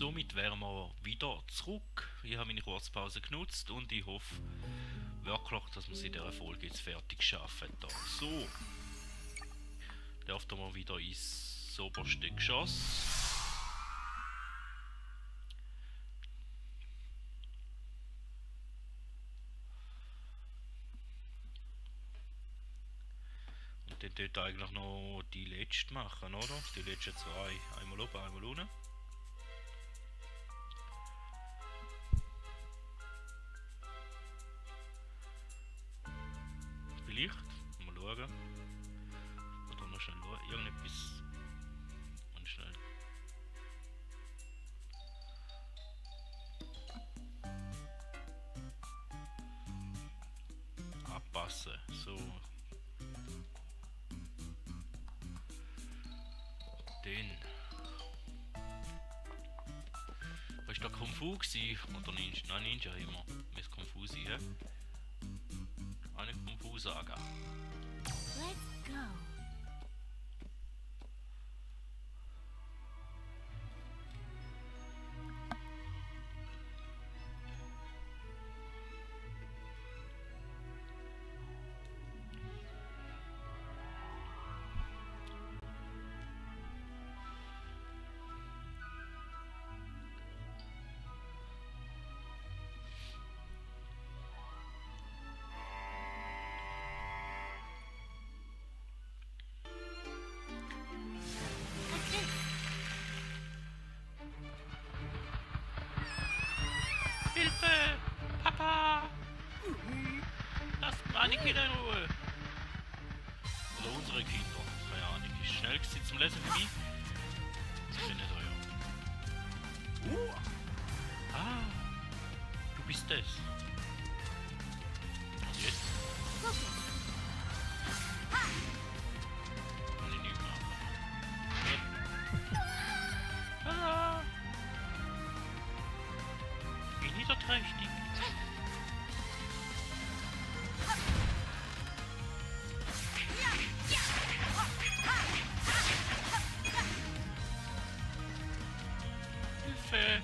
somit wären wir wieder zurück. Ich habe meine Kurzpause genutzt und ich hoffe wirklich, dass wir es in dieser Folge jetzt fertig schaffen. Da. So. Dürften wir wieder ins oberste Geschoss. Und dann dort eigentlich noch die letzte machen, oder? Die letzten zwei. Einmal oben, einmal unten. Vielleicht. Mal schauen. Oder noch schnell schauen. Irgendetwas. Und schnell. Abpassen. So. Den. Was ist da Kung Fu gewesen? Oder Ninja? Nein, Ninja immer. Mir ist Kung Fu sein, hä? Eine Kung Fu Saga. Let's go. Hilfe! Papa! Lass meine Kinder in Ruhe! Oder unsere Kinder. Keine Ahnung. Ist schnell gewesen zum Lesen für mich? Ich bin nicht euer. Ah! Du bist das. Und jetzt? Kann ich nicht machen. Ah! Wie niederträchtig. Hilfe!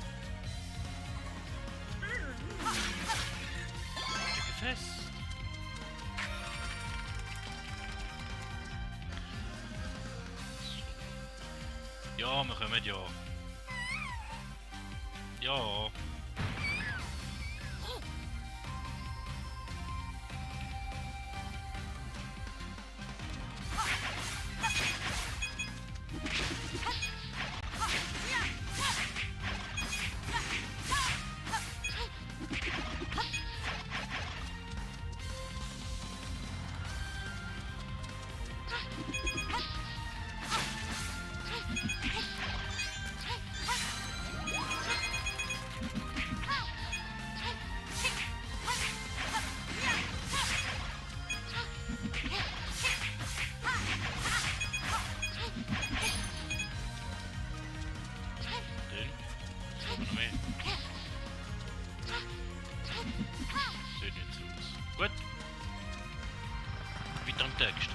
Fest! Ja, wir kommen ja. Ja. Gut. Weiter im Text.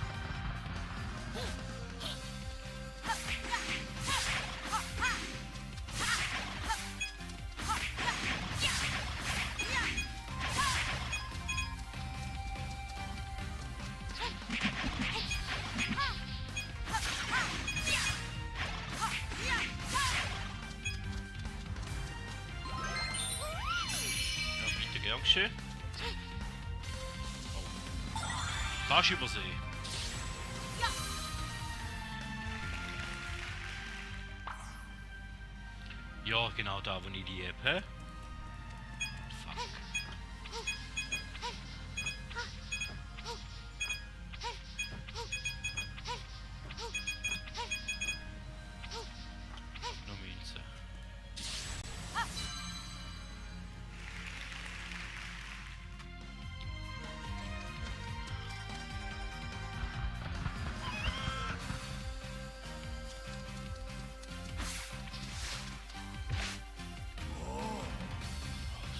Ja, bitte gern geschehen. Fast übersehen. Ja, genau da, wo ich die App habe. Fuck. Noch Münze.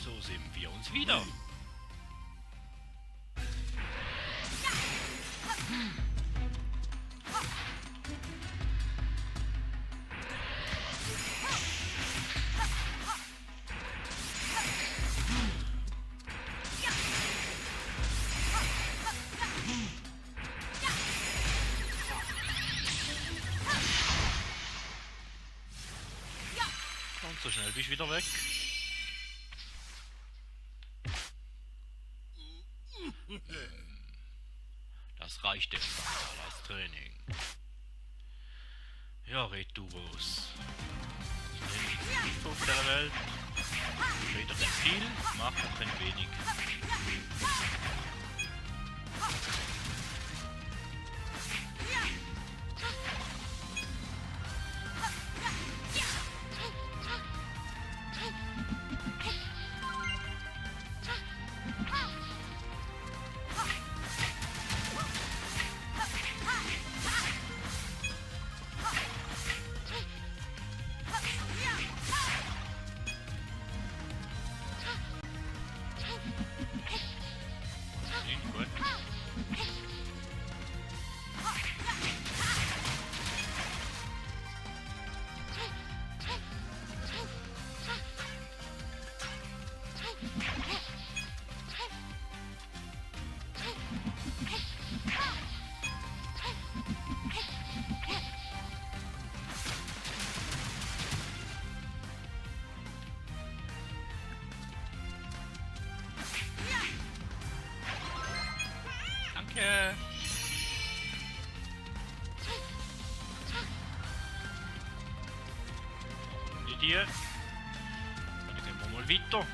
So sehen wir uns wieder. so schnell bist du wieder weg. Das reicht jetzt als Training. Ja, red du was. Auf der Welt. Weder kein viel, macht auch kein wenig. Danke. Mit dir. Dann gehen wir mal weiter.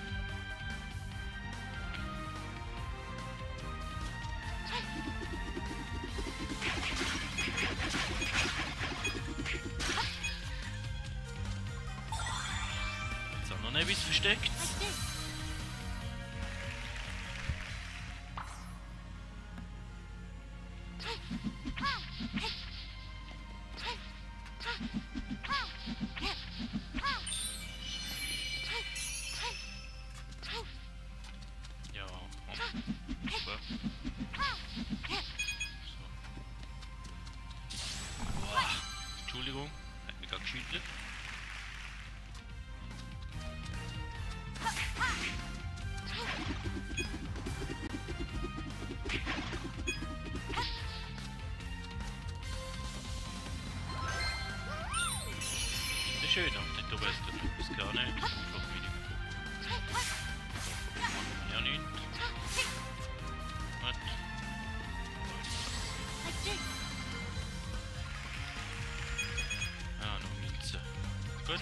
Jetzt haben wir noch etwas versteckt. Like this. Ja, super. So. Boah. Entschuldigung, hat mich gerade geschüttelt. Das ist schön, aber nicht der Beste. Das gar nicht. Einfach Minimum. Ja, nicht. Was? Like this. Ah, noch Minze. Gut.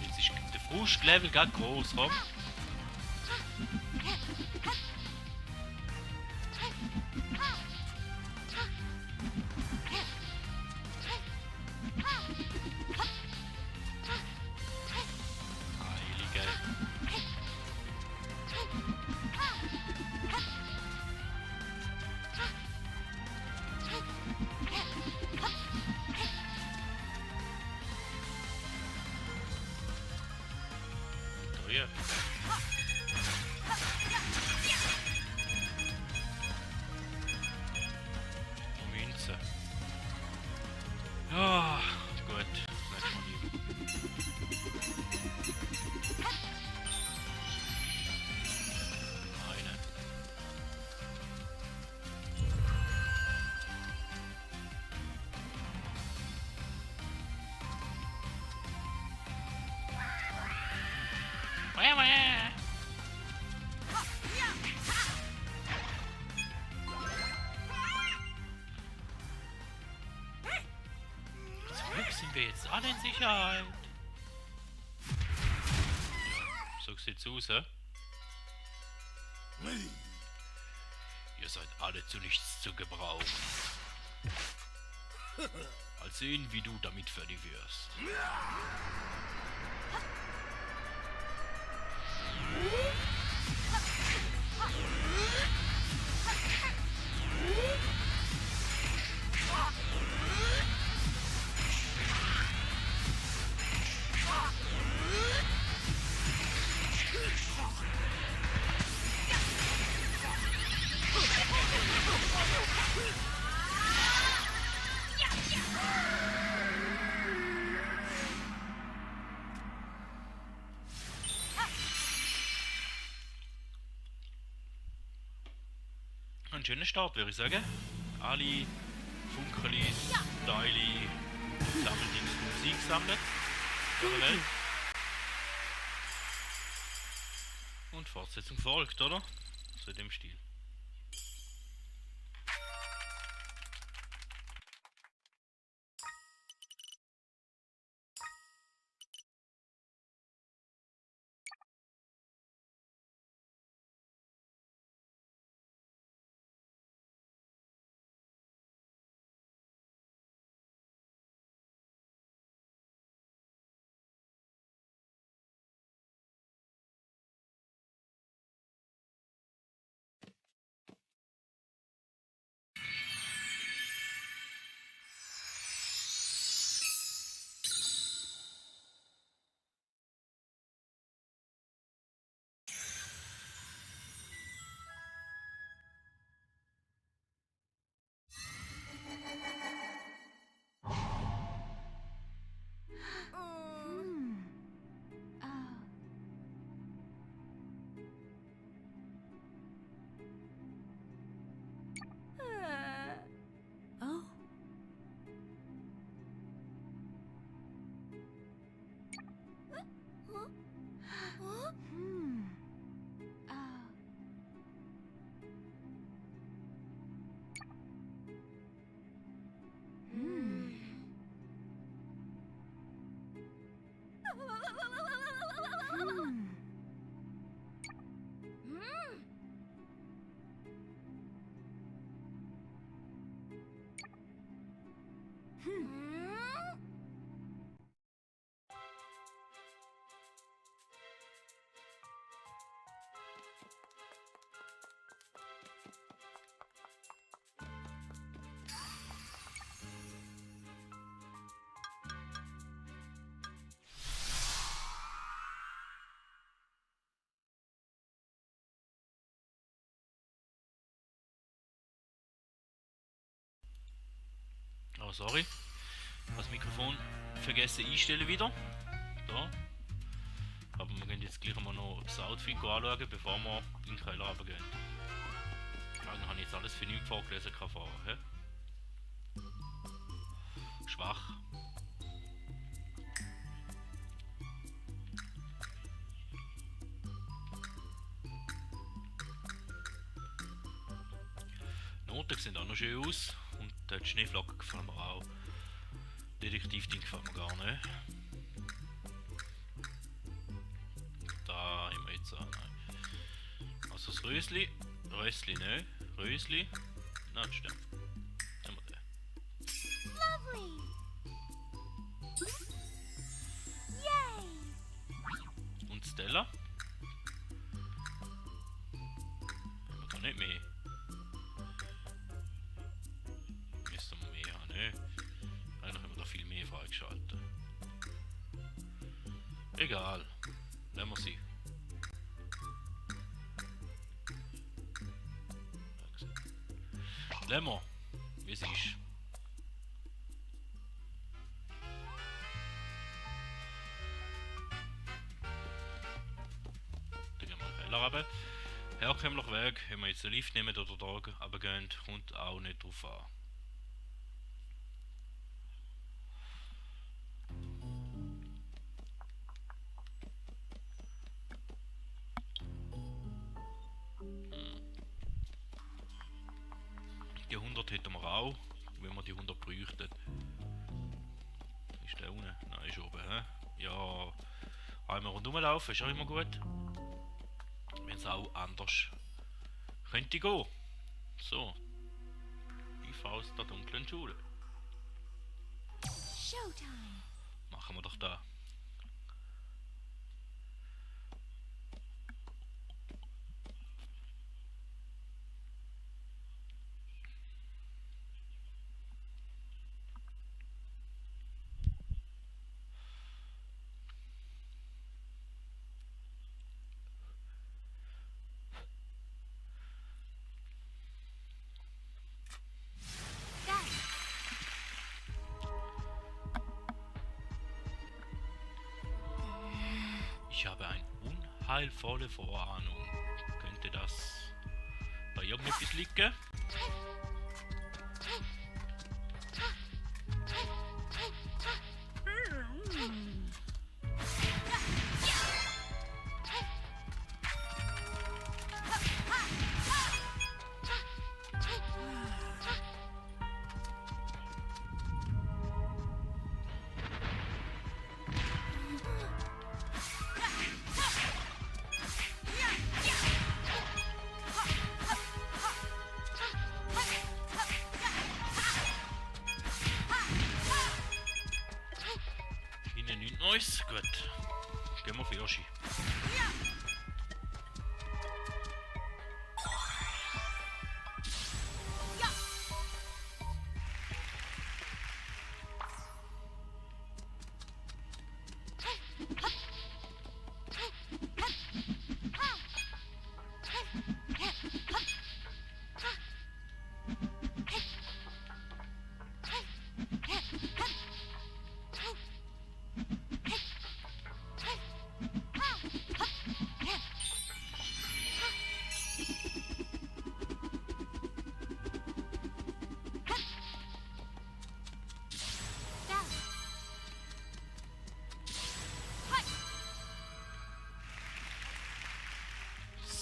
Jetzt ist der Frustlevel gerade groß, komm. Heilige. Da hier. Noch Münze. Ja, gut. Lass mal liegen. Eine. Wäh, wäh. Zum Glück sind wir jetzt alle in Sicherheit. So sieht's aus, hä? Ihr seid alle zu nichts zu gebrauchen. Mal sehen, wie du damit fertig wirst. einen schönen Start, würde ich sagen. Alle Funkelis, Teile, Sammeldings und Musik gesammelt. Von der Welt. Und Fortsetzung folgt, oder? So in dem Stil. Oh. Oh, sorry. Das Mikrofon vergessen einstellen wieder. Da. Aber wir gehen jetzt gleich mal noch das Outfit anschauen, bevor wir in den Keller runtergehen. Also habe ich jetzt alles für nichts vorgelesen vorher. Schwach. Noten sehen auch noch schön aus. Und die Schneeflocken gefallen mir auch. Detektivding gefällt mir gar nicht. Da haben wir jetzt auch nicht. Also das Rösli. Rösli nicht. Rösli. Nein, das stimmt. Nehmen wir den. Lovely. Yay. Und Stella. Haben wir da nicht mehr. Müssten wir mehr haben, ne? Eigentlich haben wir da viel mehr freigeschaltet. Egal. Lassen wir sie. Lassen wir, wie es ist. Dann gehen wir in den Keller runter. Herkömmlich Weg, wenn wir jetzt einen Lift nehmen oder da runtergehen, kommt auch nicht drauf an. Die 100 hätten wir auch, wenn wir die 100 bräuchten. Ist der unten? Nein, ist oben. He? Ja, einmal rundherum laufen ist auch immer gut. Wenn es auch anders könnte gehen. So. Die Faust der dunklen Schule. Showtime. Machen wir doch da. Ich habe eine unheilvolle Vorahnung. Könnte das bei irgendetwas liegen? Nice, gut. Gehen wir für Yoshi.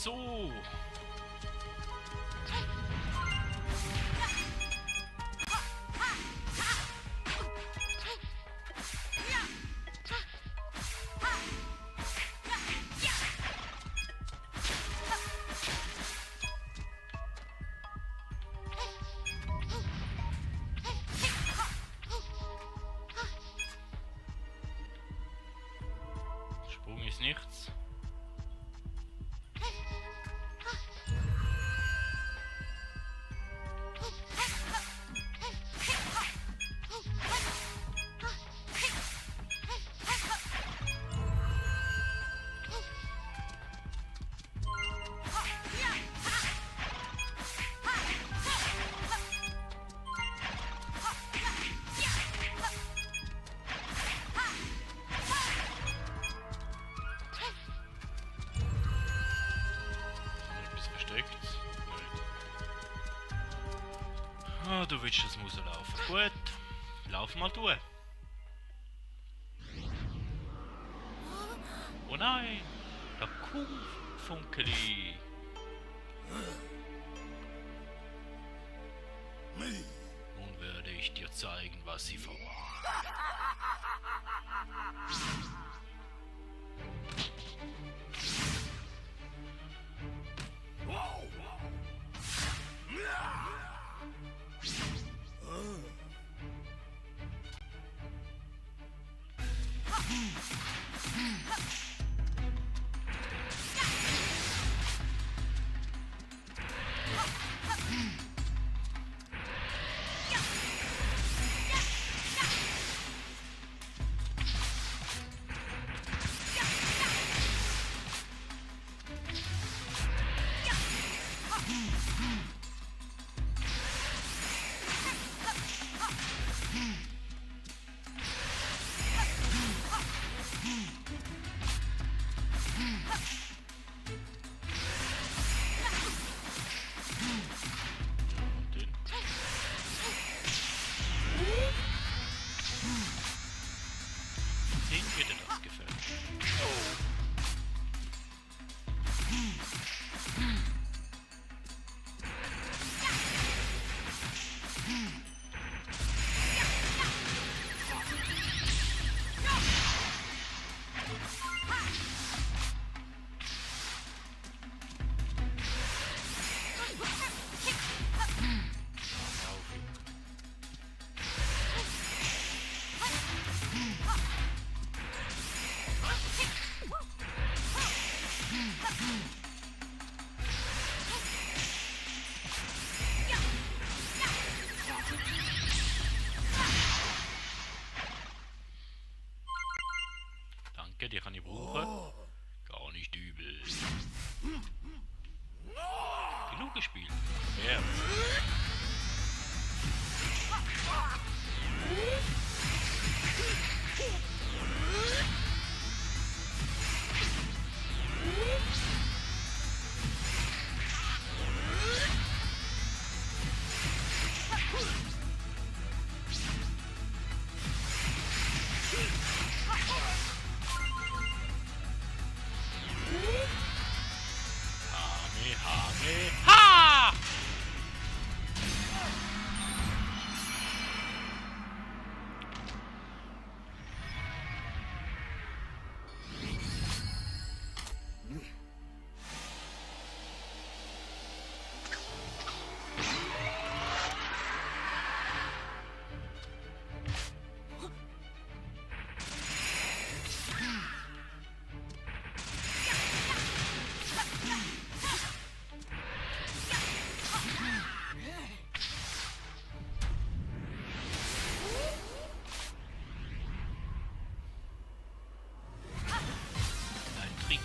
So. Sprung ist nichts. Ah, du willst, das muss laufen. Gut, lauf mal durch. Oh nein, da kommt Funkeli. Nun werde ich dir zeigen, was sie vermag. Danke, die kann ich brauchen. Gar nicht übel. Genug gespielt. Ja.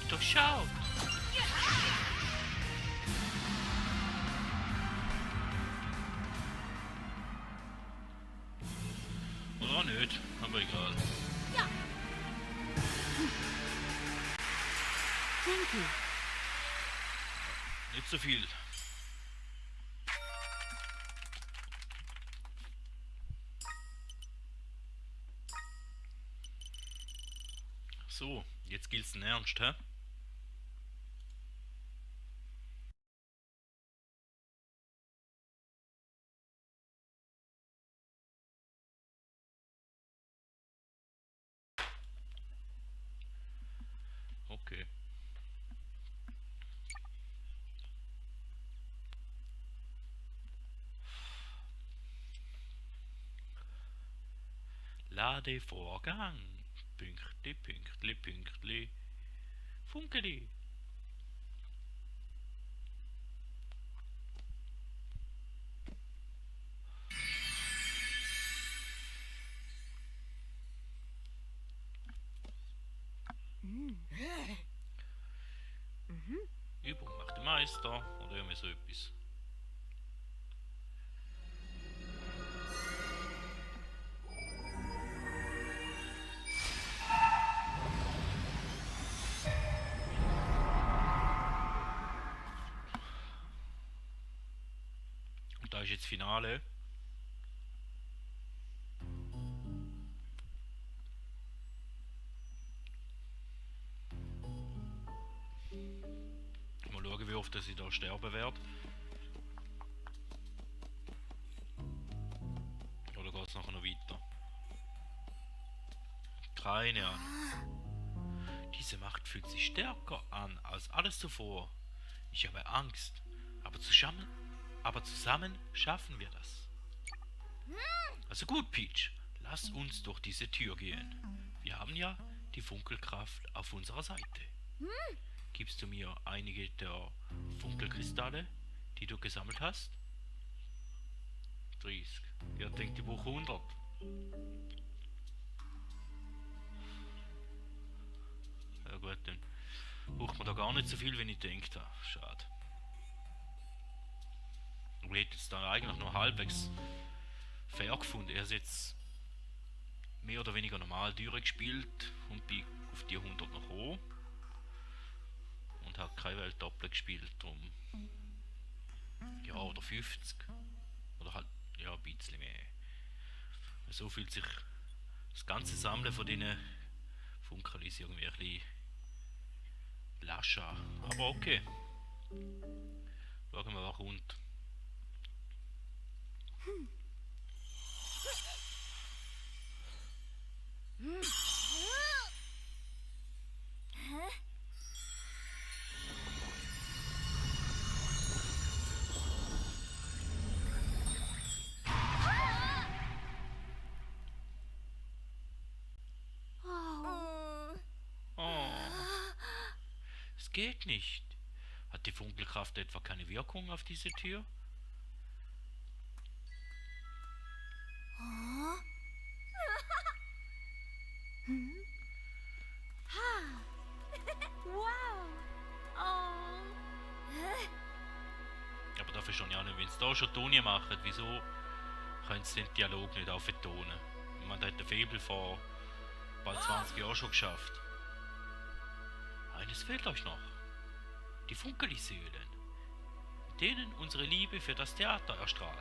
Durchschaut. Oder auch nicht, aber egal. Ja. Thank you. Nicht so viel. So, jetzt gilt's in Ernst, hä? Okay. Ladevorgang. Pünktli, pünktli, pünktli. Funkeli. Übung macht den Meister oder irgendwie so etwas. Und da ist jetzt Finale. Mal schauen, wie oft dass ich da sterben werde. Oder geht es nachher noch weiter? Keine Ahnung. Diese Macht fühlt sich stärker an als alles zuvor. Ich habe Angst. Aber zusammen schaffen wir das. Also gut, Peach. Lass uns durch diese Tür gehen. Wir haben ja die Funkelkraft auf unserer Seite. Gibst du mir einige der Funkelkristalle, die du gesammelt hast? 30. Ihr denkt, ich brauche 100. Ja gut, dann braucht man da gar nicht so viel, wenn ich denke. Schade. Ich hätte jetzt da eigentlich noch halbwegs fair gefunden. Er ist jetzt mehr oder weniger normal durchgespielt und bin auf die 100 noch hoch. Und hat keine Welt doppelt gespielt, drum. Ja, oder 50. Oder halt, ja, ein bisschen mehr. So fühlt sich das ganze Sammeln von diesen Funkelis irgendwie ein bisschen lasch an. Aber okay. Schauen wir, was kommt. Oh, es geht nicht. Hat die Funkelkraft etwa keine Wirkung auf diese Tür? Wow. Oh. Aber dafür schon ja nicht. Wenn es da schon Toni machen, wieso können sie den Dialog nicht auch vertonen? Man hat den Febel vor bald 20 Jahren schon geschafft. Eines fehlt euch noch. Die Funkelisöhlen, mit denen unsere Liebe für das Theater erstrahlt.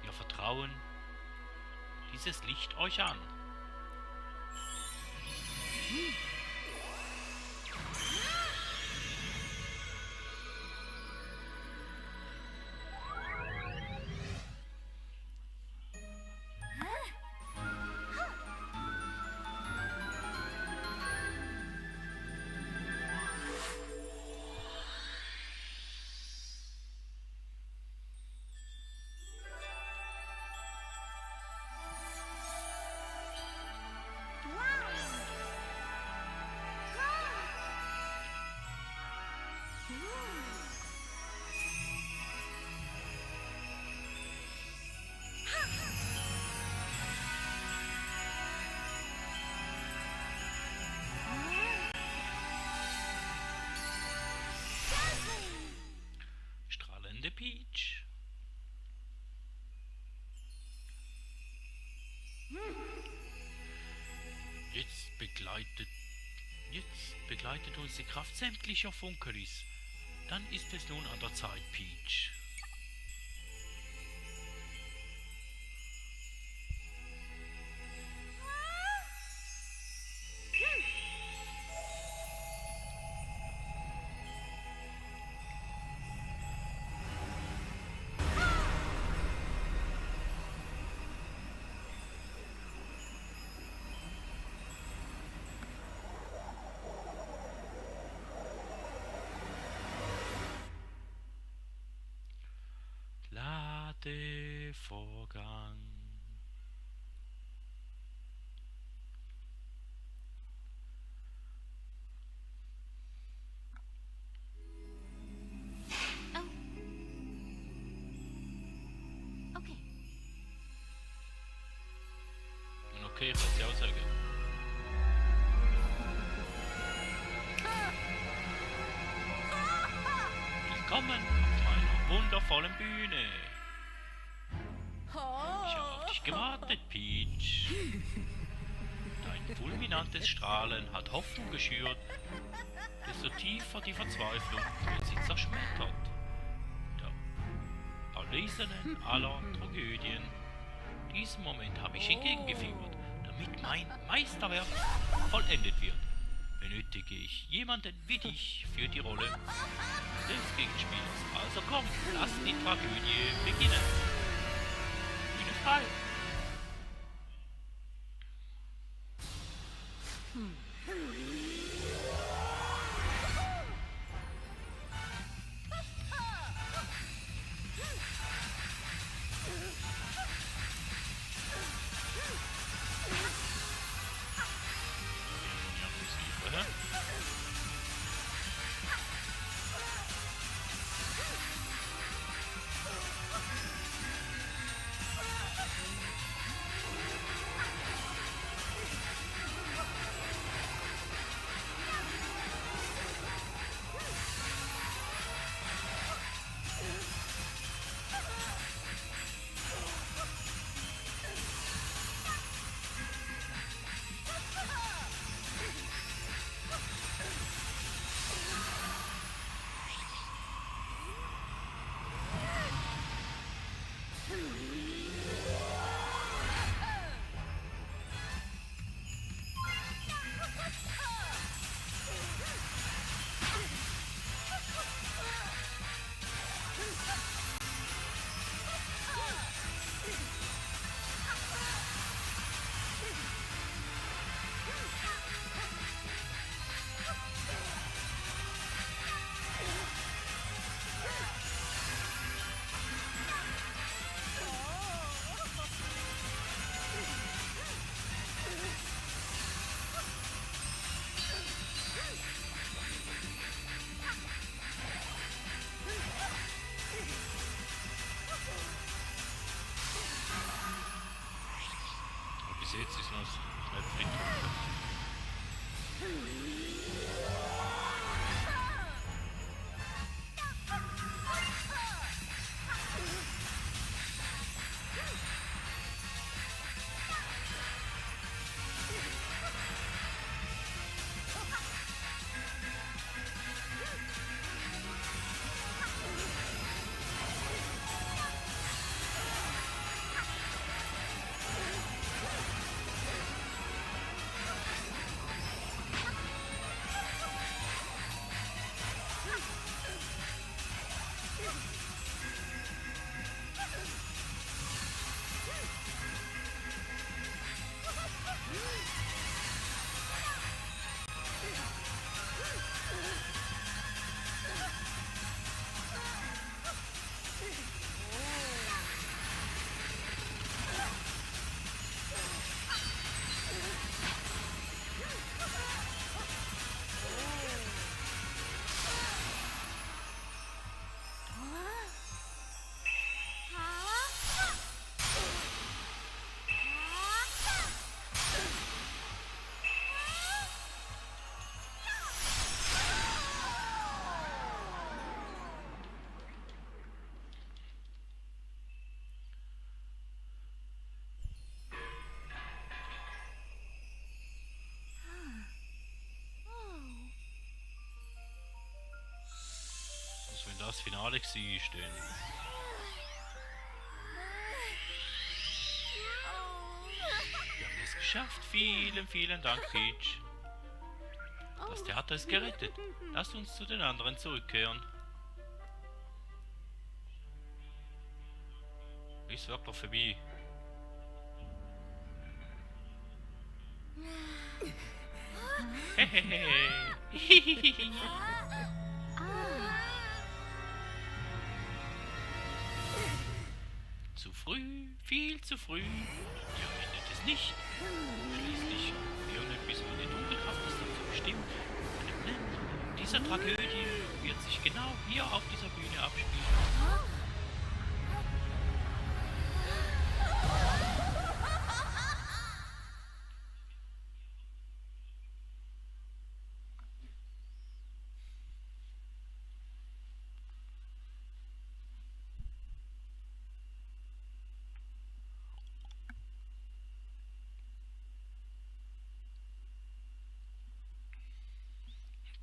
Wir vertrauen dieses Licht euch an. begleitet uns die Kraft sämtlicher Funkelis. Dann ist es nun an der Zeit, Peach. Ladevorgang. Oh. Okay. Okay, was die Aussage. Willkommen auf meiner wundervollen Bühne. Ich habe auf dich gewartet, Peach. Dein fulminantes Strahlen hat Hoffnung geschürt. Desto tiefer die Verzweiflung wird sie zerschmettert. Der Erlesenen aller Tragödien. Diesen Moment habe ich entgegengefiebert, damit mein Meisterwerk vollendet wird. Benötige ich jemanden wie dich für die Rolle des Gegenspielers. Also komm, lass die Tragödie beginnen. Bühne frei. das Finale war, denn wir haben es geschafft. Vielen, vielen Dank, Peach. Das Theater ist gerettet. Lasst uns zu den anderen zurückkehren. Ist wirklich vorbei. Hehehe. Zu früh, viel zu früh. Ihr findet es nicht. Schließlich irgendetwas wie eine Dunkelkraft ist dazu bestimmt. Eine Blende dieser Tragödie wird sich genau hier auf dieser Bühne abspielen.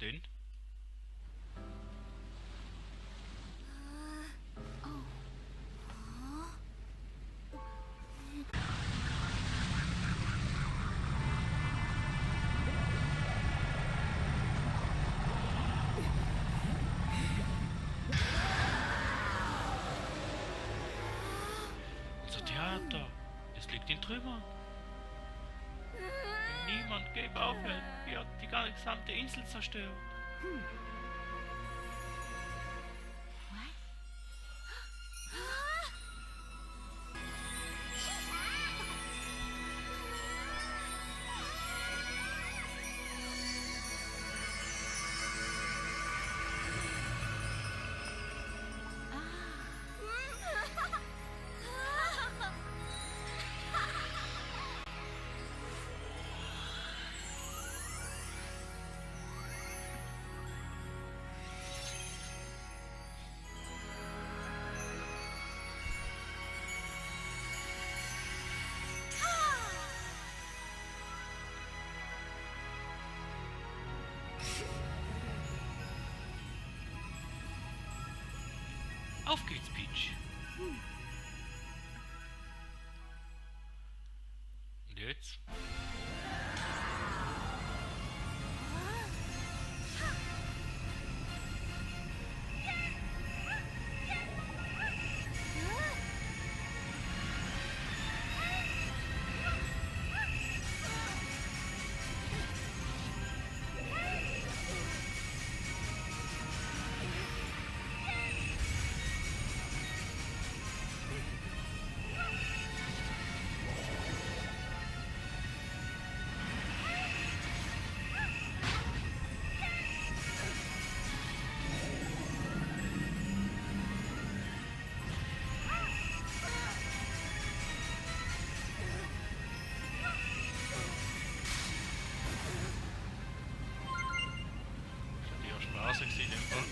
Denn unser Theater, es liegt in Trümmern. Niemand gäbe aufhelfen, wir hat die gesamte Insel zerstört. Auf geht's, Peach. Und jetzt? Das hat ja Spaß gesehen, in dem Fall.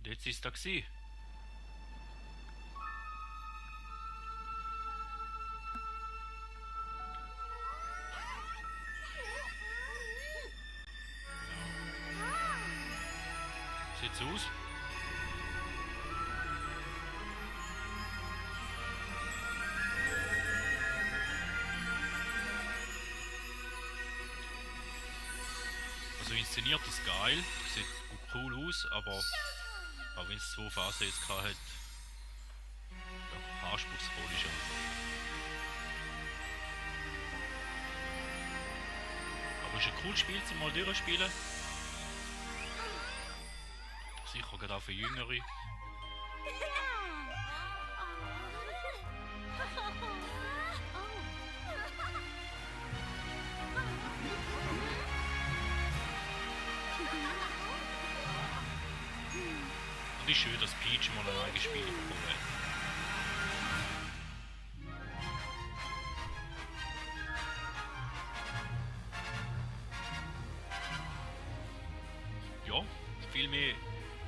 jetzt ist es da gewesen. Sieht's aus? Also inszeniert ist geil, sieht cool aus, aber auch wenn es 2 Phasen jetzt gehabt hat, ja, anspruchsvoll ist er. Aber es ist ein cooles Spiel zum mal durchspielen. Sicher gerade auch für Jüngere. Und es ist schön, dass Peach mal ein eigenes Spiel bekommen hat. Ja, viel mehr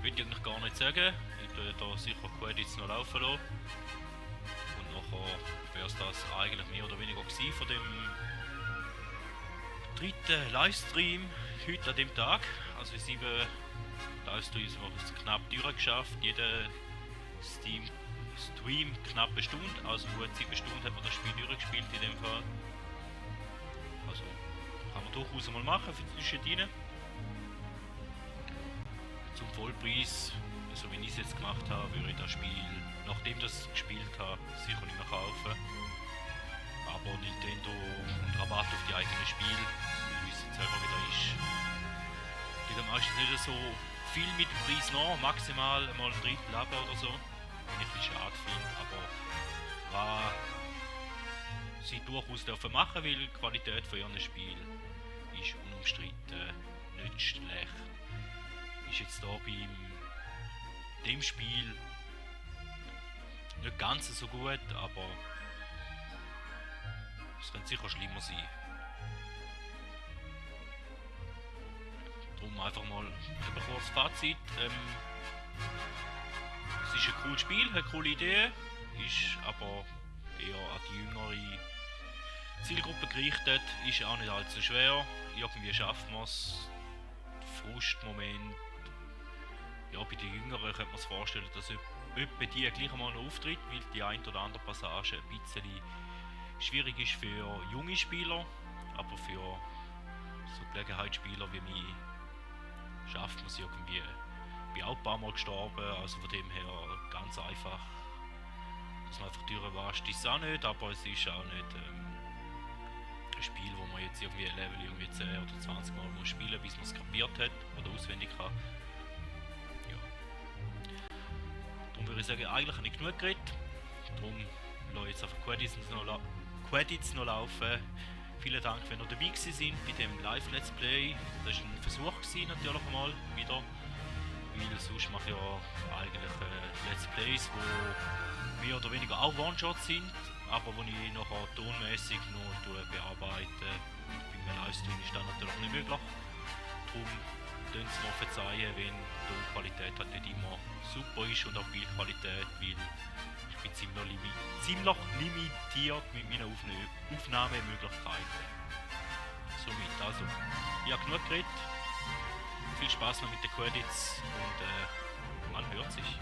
will ich eigentlich gar nicht sagen. Ich werde da sicher Credits noch laufen lassen. Und nachher wäre es das eigentlich mehr oder weniger gewesen von dem dritten Livestream heute an dem Tag. Also 7 Livestreams haben wir es knapp durchgeschafft. Jeder Stream knapp eine Stunde, also gut 7 Stunden hat man das Spiel durchgespielt in dem Fall. Also kann man durchaus mal machen für zwischendrin. Zum Vollpreis, so wie ich es jetzt gemacht habe, würde ich das Spiel, nachdem ich das gespielt habe, sicher nicht mehr kaufen. Aber Nintendo und Rabatt auf die eigenen Spiele, wie es jetzt selber wieder ist, geht am meisten nicht so viel mit dem Preis nach, maximal mal ein Drittel ab oder so. Wenn ich ein bisschen schade finde, aber was sie durchaus dürfen machen, weil die Qualität von ihren Spiel ist unumstritten nicht schlecht. Ist jetzt da bei dem Spiel nicht ganz so gut, aber es könnte sicher schlimmer sein. Darum einfach mal ein kurzes Fazit. Es ist ein cooles Spiel, eine coole Idee, ist aber eher an die jüngere Zielgruppe gerichtet, ist auch nicht allzu schwer. Irgendwie schafft man es. Frustmoment. Ja, bei den Jüngeren könnte man sich vorstellen, dass etwa die gleich einmal noch auftritt, weil die ein oder andere Passage ein bisschen schwierig ist für junge Spieler, aber für so Gelegenheitsspieler wie mich schafft man es irgendwie. Ich bin auch ein paar Mal gestorben, also von dem her ganz einfach, dass man einfach durchwascht, ist es auch nicht, aber es ist auch nicht ein Spiel, wo man jetzt irgendwie ein Level irgendwie 10 oder 20 Mal muss spielen, bis man es kapiert hat oder auswendig kann. Darum würde ich sagen, eigentlich habe ich genug geredet. Darum lasse ich jetzt einfach Credits noch laufen. Vielen Dank, wenn ihr dabei gewesen sind bei dem Live-Let's Play. Das war ein Versuch gewesen, natürlich mal wieder. Weil sonst mache ich ja eigentlich Let's Plays, die mehr oder weniger auch One-Shots sind, aber wo ich nachher tonmäßig noch bearbeite. Bei einem Livestream ist das natürlich nicht möglich. Darum könnt ihr mir verzeihen, wenn die Tonqualität halt nicht immer super ist und auch Bildqualität, weil ich bin ziemlich limitiert mit meinen Aufnahmemöglichkeiten. Somit also, ich habe genug geredet, viel Spaß noch mit den Credits und man hört sich.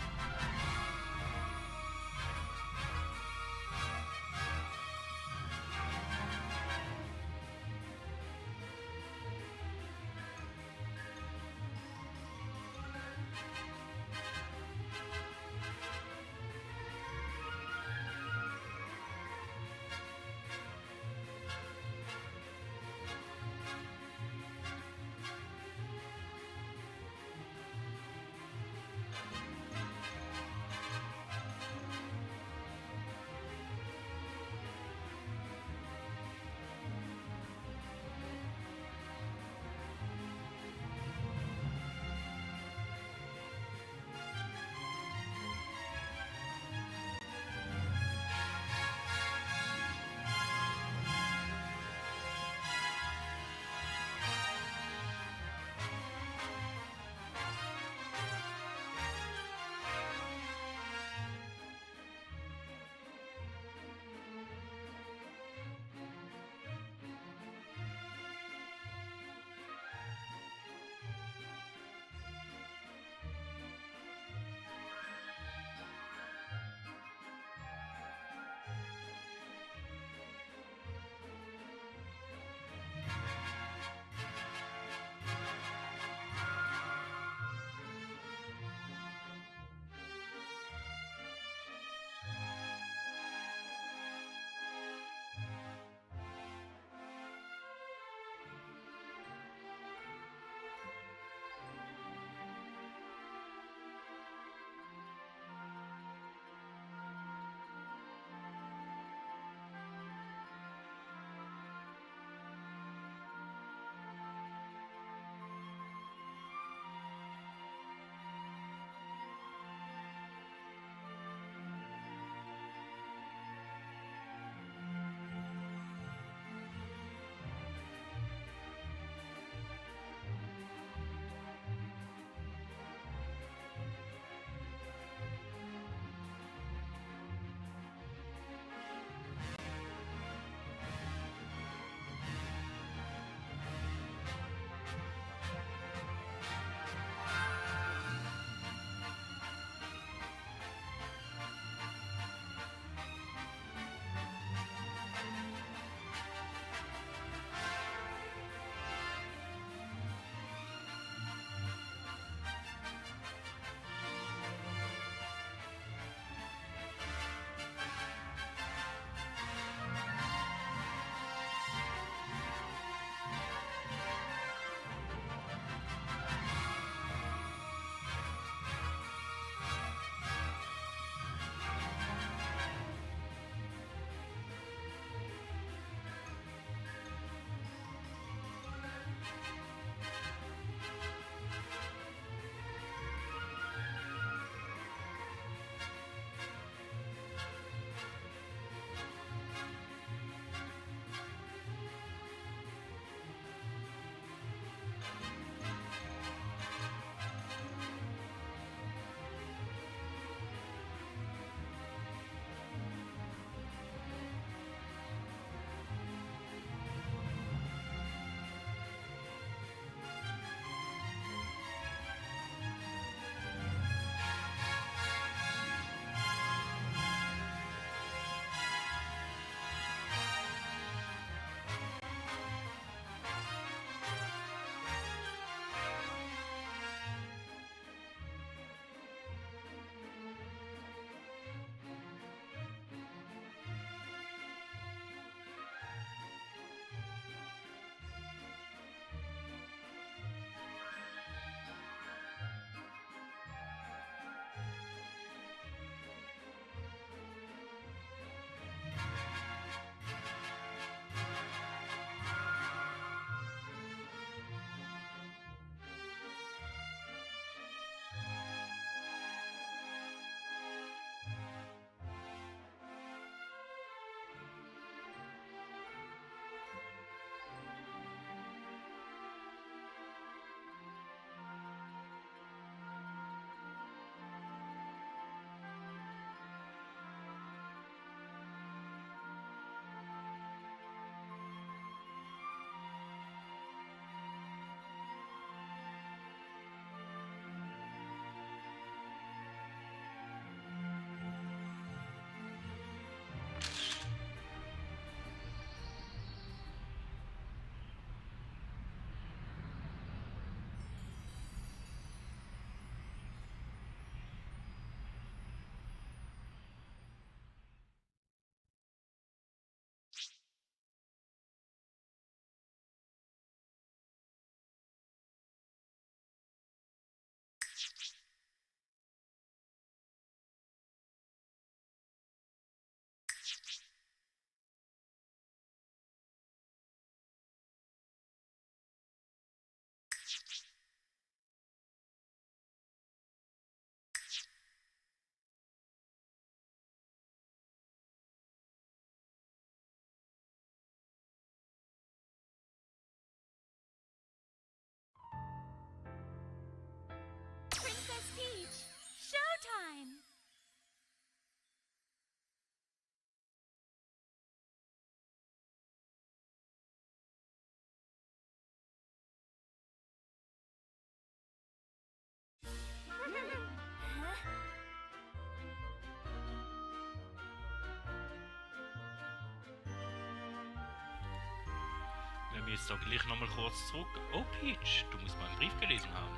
komme jetzt da gleich nochmal kurz zurück. Oh Peach, du musst meinen Brief gelesen haben.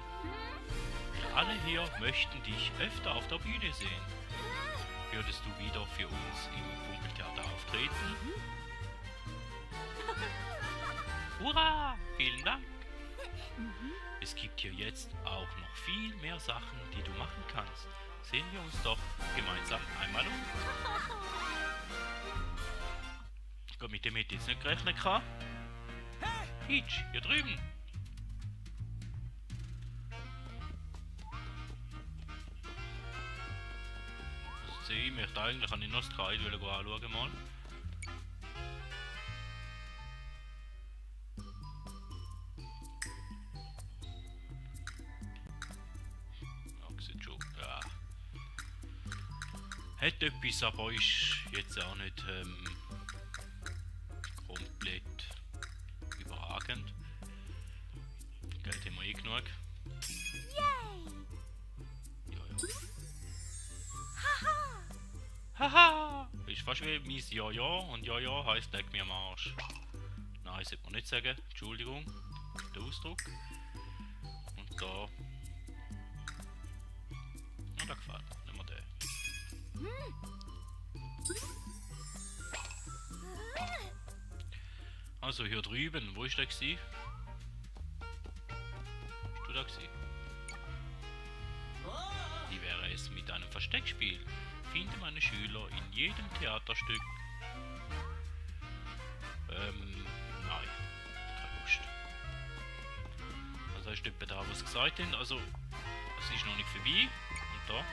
Wir alle hier möchten dich öfter auf der Bühne sehen. Würdest du wieder für uns im Funkeltheater auftreten? Hurra! Vielen Dank! Es gibt hier jetzt auch noch viel mehr Sachen, die du machen kannst. Sehen wir uns doch gemeinsam einmal um. Gut, mit dem hätte ich jetzt nicht gerechnet. Peach, hier drüben. Also sehe ich möchte eigentlich an den Nostroid anschauen mal. Ja. Hat etwas, aber ist jetzt auch nicht komplett überragend. Geld haben wir eh genug. Ja. Haha! Ist fast wie mein Ja und Ja heisst leck mir am Arsch. Nein, sollte man nicht sagen. Entschuldigung. Der Ausdruck. Und da. Ja, da gefällt mir. Nehmen wir den. Also hier drüben, wo ist der gsi? Bist du da gsi? Wie wäre es mit einem Versteckspiel? Finde meine Schüler in jedem Theaterstück. Nein, keine Lust. Also ist etwa da, was gesagt haben. Also, es ist noch nicht vorbei. Und da?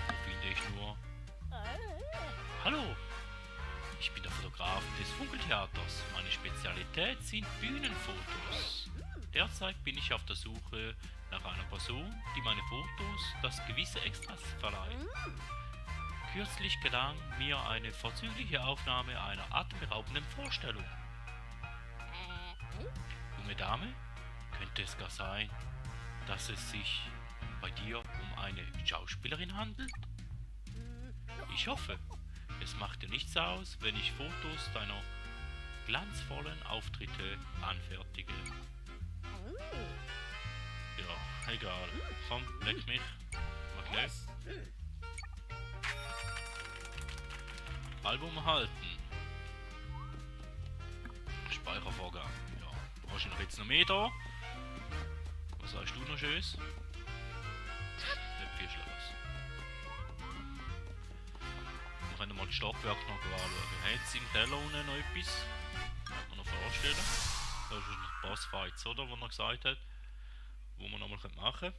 Da finde ich nur. Hallo! Ich bin der Fotograf des Funkeltheaters. Meine Spezialität sind Bühnenfotos. Derzeit bin ich auf der Suche nach einer Person, die meine Fotos das gewisse Extras verleiht. Kürzlich gelang mir eine vorzügliche Aufnahme einer atemberaubenden Vorstellung. Junge Dame, könnte es gar sein, dass es sich bei dir um eine Schauspielerin handelt? Ich hoffe, es macht dir nichts aus, wenn ich Fotos deiner glanzvollen Auftritte anfertige. Ja, egal. Komm, leck mich. Mach gleich. Album erhalten. Speichervorgang. Ja, hast du noch jetzt noch mehr da? Was sagst du noch Schönes? Nicht viel Schluss. Wir können mal das Stockwerk noch anschauen. Hat es im Teller unten noch etwas? Kann man noch vorstellen. Da ist noch Bossfights, oder? Wo er gesagt hat. Wo man nochmal machen können.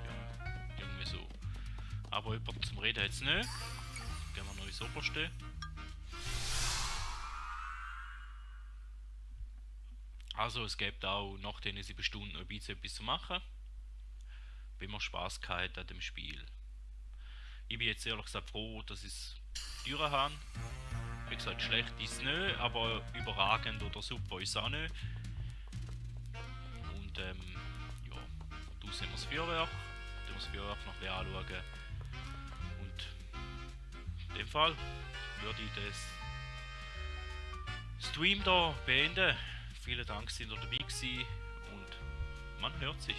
Ja, irgendwie so. Aber jemand zum Reden hat es nicht. Gehen wir noch ins Oberste. Also es gibt auch nach den 7 Stunden noch ein bisschen etwas zu machen. Wenn man Spaß gehabt an dem Spiel. Ich bin jetzt ehrlich gesagt froh, dass ich es durch habe. Wie gesagt, schlecht ist es nicht, aber überragend oder super ist es auch nicht. Und ja, da sehen wir das Feuerwerk. Da muss das Feuerwerk noch ein bisschen anschauen. Und in dem Fall würde ich das Stream da beenden. Vielen Dank, dass ihr dabei gewesen und man hört sich.